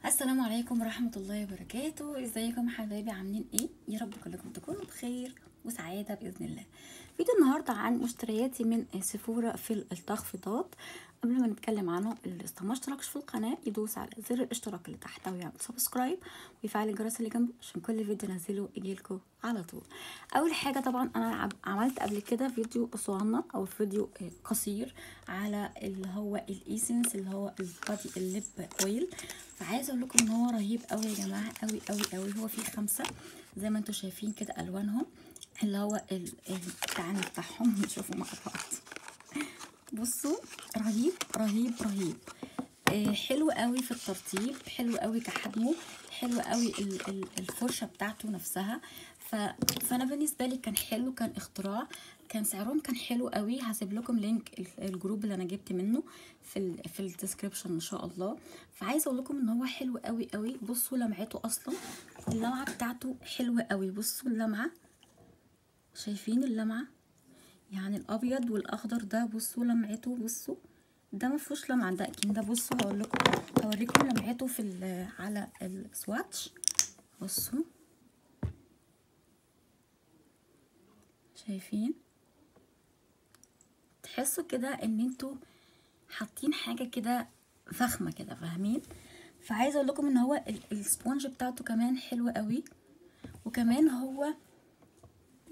السلام عليكم ورحمة الله وبركاته. ازيكم حبايبي، عاملين ايه؟ يا رب كلكم تكونوا بخير وسعادة بإذن الله. فيديو النهاردة عن مشترياتي من سيفورا في التخفيضات. قبل ما نتكلم عنه، اللي لسه ما اشتركش في القناة يدوس على زر الاشتراك اللي تحت ويعمل subscribe ويفعل الجرس اللي جنبه عشان كل فيديو انزله يجيلكم على طول. اول حاجة طبعا انا عملت قبل كده فيديو صغنن او فيديو قصير على اللي هو ال essence اللي هو ال body ال lip oil، فعايزه اقول لكم ان هو رهيب قوي يا جماعة، قوي قوي قوي. هو فيه 5 زي ما انتم شايفين كده الوانهم، اللي هو التعامل بتاعهم نشوفه مع بعض. بصوا رهيب رهيب رهيب، حلو قوي في الترطيب، حلو قوي كحجمه، حلو قوي الفرشة بتاعته نفسها. فانا بالنسبة لي كان حلو، كان اختراع، كان سعرهم كان حلو قوي. هسيب لكم link ال group اللي انا جبت منه في ال description ان شاء الله. فعايزه اقول لكم ان هو حلو قوي قوي. بصوا لمعته، اصلا اللمعة بتاعته حلوة قوي. بصوا اللمعة، شايفين اللمعة؟ يعني الابيض والاخضر ده بصوا لمعته، بصوا ده ما فيهوش لمعة، ده اكيد ده. بصوا هقول لكم، هوريكم لمعته في على ال swatch. بصوا شايفين؟ تحسوا كده ان انتوا حاطين حاجة كده فخمة كده، فاهمين؟ فعايزه اقول لكم ان هو ال sponge بتاعته كمان حلو قوي، وكمان هو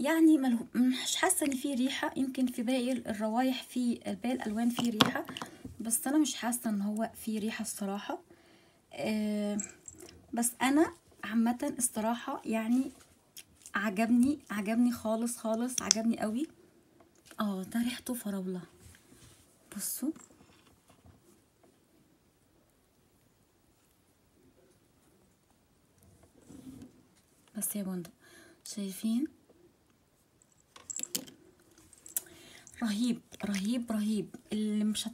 يعني مش حاسه ان فيه ريحه. يمكن في باقي الروايح، في باقي الالوان فيه ريحه، بس انا مش حاسه ان هو فيه ريحه الصراحة. بس انا عامة الصراحة يعني عجبني، عجبني خالص خالص، عجبني قوي. ده ريحته فراوله. بصوا بس يا بندق، شايفين؟ رهيب رهيب رهيب. اللي مش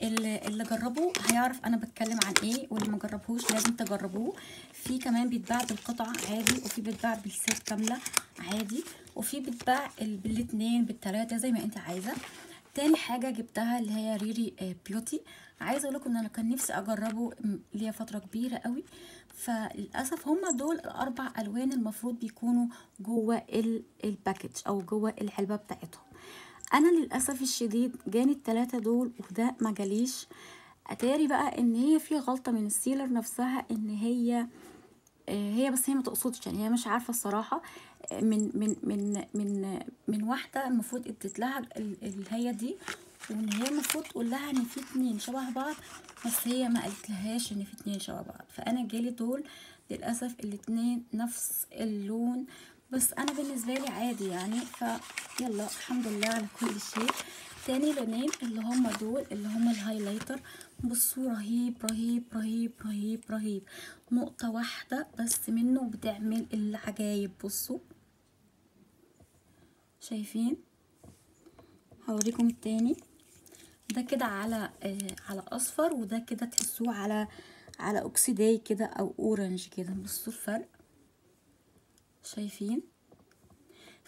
اللي جربه هيعرف انا بتكلم عن ايه، واللي ما جربهوش لازم تجربوه. في كمان بيتباع بالقطعه عادي، وفي بيتباع بال set كاملة عادي، وفي بيتباع بالاتنين بالتلاته زي ما انت عايزه. تاني حاجة جبتها اللي هي ريري بيوتي. عايزه اقول لكم ان انا كان نفسي اجربه ليا فترة كبيرة قوي، فللاسف هما دول الاربع الوان المفروض بيكونوا جوه ال package او جوه العلبة بتاعتهم. انا للاسف الشديد جاني الثلاثة دول وده ما جاليش. اتاري بقى ان هي في غلطه من ال seller نفسها، ان هي بس هي ما تقصدش، يعني هي مش عارفه الصراحة من من من من من واحدة المفروض اديت لها اللي هي دي، وان هي المفروض تقول لها ان في 2 شبه بعض، بس هي ما قالت لهاش ان في 2 شبه بعض. فانا جالي دول للاسف الاتنين نفس اللون، بس انا بالنسبة لي عادي يعني. فيلا الحمد لله على كل شيء. تاني لونين اللي هم دول اللي هم ال highlighter. بصوا رهيب رهيب رهيب رهيب رهيب. نقطة واحدة بس منه بتعمل العجايب. بصوا شايفين؟ هوريكم التاني ده كده على على اصفر، وده كده تحسوه على اوكسيداي كده او orange كده. بصوا الفرق، شايفين؟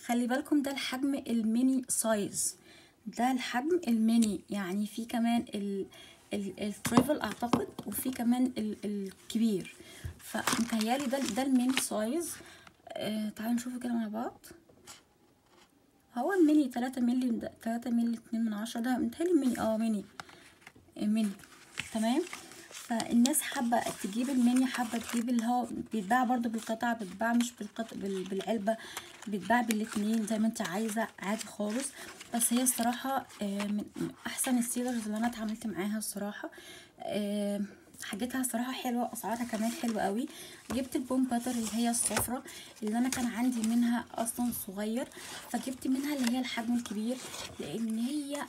خلي بالكم ده الحجم ال mini size، ده الحجم الميني، يعني في كمان ال travel اعتقد، وفي كمان الكبير. فمتهيالي ده ال mini size. تعالوا نشوفه كده مع بعض. هو الميني 3 مللي، 3 مللي 2 من 10، ده متهيألي mini، mini mini تمام. فالناس حابة تجيب الميني، حابة تجيب اللي هو بيتباع برضو بالقطع، بيتباع مش بالقطع، بالعلبه، بيتباع بالاتنين زي ما انت عايزه عادي خالص. بس هي الصراحة من احسن ال sellers اللي انا اتعاملت معاها الصراحة. حاجتها الصراحة حلوة، اسعارها كمان حلوة قوي. جبت ال bone butter اللي هي الصفرة اللي انا كان عندي منها اصلا صغير، فجبت منها اللي هي الحجم الكبير، لان هي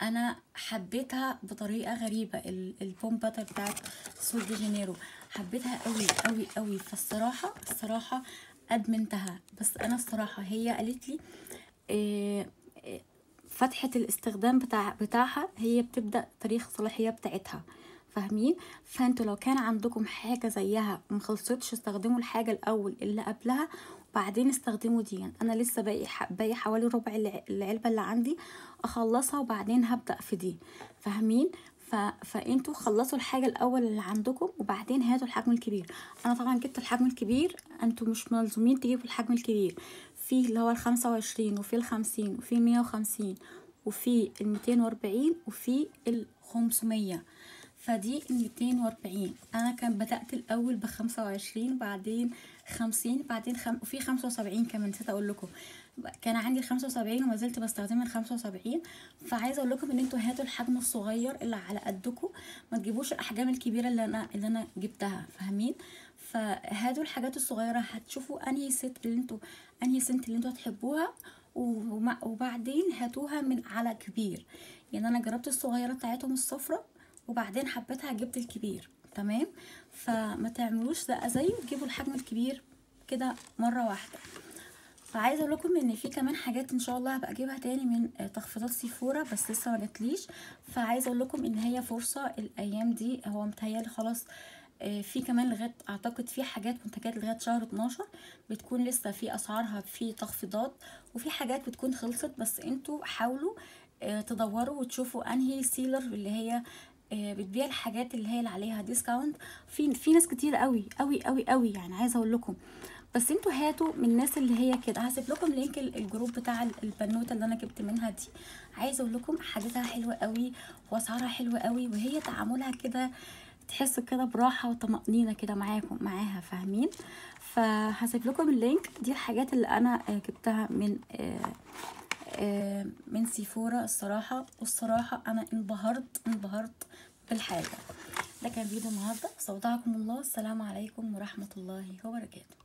انا حبيتها بطريقة غريبة. ال bone butter بتاعت سول دي جانيرو حبيتها قوي قوي قوي. فالصراحه الصراحة ادمنتها. بس انا الصراحة هي قالت لي فتحه الاستخدام بتاعها هي بتبدا تاريخ الصلاحية بتاعتها، فاهمين؟ فانتوا لو كان عندكم حاجة زيها مخلصتش استخدموا الحاجة الاول اللي قبلها وبعدين استخدموا دي. يعني انا لسه باقي حوالي ربع العلبة اللي عندي اخلصها وبعدين هبدا في دي، فاهمين؟ فانتوا خلصوا الحاجة الاول اللي عندكم وبعدين هاتوا الحجم الكبير. انا طبعا جبت الحجم الكبير، انتوا مش ملزومين تجيبوا الحجم الكبير. في اللي هو 25 وفي 50 وفي 150 وفي 240 وفي 500. فدي 240. انا كان بدأت الاول ب25، بعدين 50، بعدين وفي 75 كمان، نسيت اقول لكم كان عندي 75 وما زلت بستخدم 75. فعايزه اقول لكم ان انتوا هاتوا الحجم الصغير اللي على قدكم، ما تجيبوش الاحجام الكبيرة اللي انا جبتها، فاهمين؟ فهاتوا الحاجات الصغيرة، هتشوفوا انهي scent اللي انتوا انهي scent اللي انتوا هتحبوها، وبعدين هاتوها من على كبير. يعني انا جربت الصغيرة بتاعتهم الصفرة وبعدين حبيتها جبت الكبير، تمام؟ فما تعملوش ده زي وتجيبوا الحجم الكبير كده مرة واحدة. فعايزه اقول لكم ان في كمان حاجات ان شاء الله هبقى اجيبها تاني من تخفيضات سيفورا، بس لسه ما جاتليش. فعايزه اقول لكم ان هي فرصة الايام دي، هو متهيألي خلاص في كمان لغاية اعتقد في حاجات منتجات لغاية شهر 12 بتكون لسه في اسعارها في تخفيضات، وفي حاجات بتكون خلصت. بس انتوا حاولوا تدوروا وتشوفوا انهي seller اللي هي بتبيع الحاجات اللي هي اللي عليها discount. في ناس كتير قوي قوي قوي قوي، يعني عايزه اقول لكم، بس انتوا هاتوا من الناس اللي هي كده. هسيب لكم link ال group بتاع البنوته اللي انا جبت منها دي. عايزه اقول لكم حاجتها حلوة قوي واسعارها حلوة قوي، وهي تعاملها كده تحسوا كده براحة وطمأنينة كده معاكم معاها، فاهمين؟ فهسيب لكم ال link. دي الحاجات اللي انا جبتها من سيفورا الصراحة، والصراحة انا انبهرت بالحاجة. ده كان فيديو النهارده، استودعكم الله، السلام عليكم ورحمة الله وبركاته.